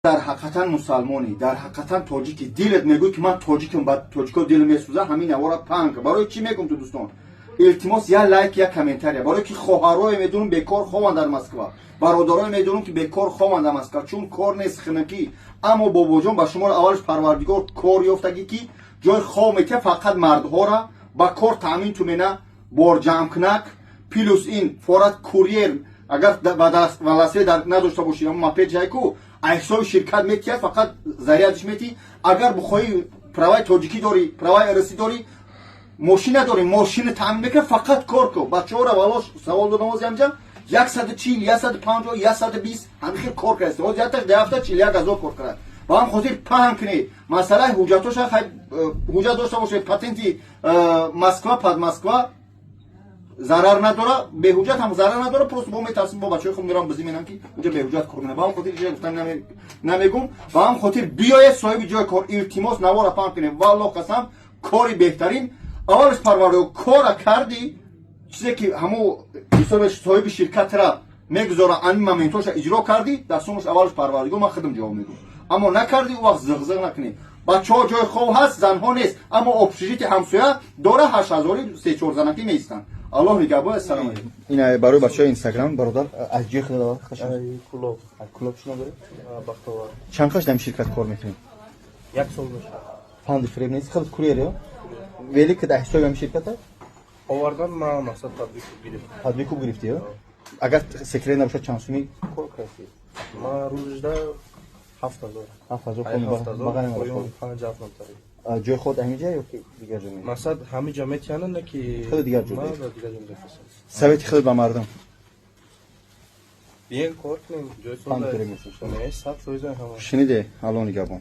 Дар ҳақиқатан мусалмонӣ, дар ҳақиқатан тоҷики, дилат мегӯй, ки ман тоҷикам, ба тоҷико дил месӯза, ҳамин навора паҳн кар. Барои чӣ мегӯм ту, дӯстон? Илтимос, як лайк, як комментария, барое ки хоҳарое медонам, бекор хованд дар Москва, бародарое медонам, ки бекор хованд дар Москва, чун кор нест, хинакӣ. Аммо, бобоҷон, ба шуморо аввалаш Парвардигор кор ёфтагӣ, ки ҷои хов метия, фақат мардҳора ба кор таъмин ту мена, борҷамъкунак, плюс ин форат курьер. Агар ба даст велосипед надошта бошӣ, мопед ҷайку ҳисоби ширкат метиҳад, фақат зарядиш метиҳ. Агар бихоҳӣ, праваи тоҷикӣ дорӣ, праваи РС дорӣ, мошина дорӣ, мошина таъмин мекунад, фақат кор кун. Бачаҳоро вало савол додам, ҳози ҳамҷа 140, 150, 120 ҳамин хел кор кард. Ҳози якташ дар ҳафта 41 000 кор кард. Ба ҳам хотир паҳн кунед масъалаи ҳуҷҷатоша. Ҳуҷҷат дошта бошед, патенти Москва, под Москва зарар надора, беҳуҷҷат ҳам зарар надора. Просто бо метарсим, бо бачаҳои худ мерам, бизӣ менам, ки уҷа беҳуҷҷат кор кунад. Ба ҳам хотир иҷа гуфтан намегум. Ба ҳам хотир биёед, соҳиби ҷои кор, илтимос, навора паҳн кунед. Валлоҳ қасам, кори беҳтарин. Аввалаш Парвардигор кора кардӣ, чизе ки ҳамун ҳисоби соҳиби ширкатра мегузора, ани моментоша иҷро кардӣ, дар сумаш аввалаш Парвардигор, ман худам ҷавоб мегӯм. Аммо накардӣ, ӯ вақт зиғзиғ накунӣ. Бачаҳо ҷои хов ҳаст, занҳо нест, аммо общежитие ҳамсоя дора, 8000-и се чор занакӣ меистанд. Аллоҳ нигаҳбон, ассалому алайкум. Ин барои бачаҳои Инстаграм, бародар, аз ҷои худ? Кулоб. Кулоб шино доред? Бахтовар. Чанд қаш дар ширкат кор мекунед? Як сол мешавад. Панди фиреб нест, худ курьер ё велик дар ҳисоби ҳами ширката? Овардан, ма мақсад под выкуп гирифт. Под выкуп гирифтӣ ё? Агар секрет набошад, чанд суми кор кардӣ? Ма рӯзда 7000. 7000? Панҷ ҳафт намтари. Ҷои худ ҳамиҷа ё ки дигар ҷо? Мақсад ҳамиҷа метиҳана, не ки. Худ дигар ҷо. Дигар ҷо мефирстам. Совети худ ба мардум? Биен, кор кунем, ҷои. Панд фиреб нест. 100% ҳама. Шуниде, Аллоҳ нигаҳбон.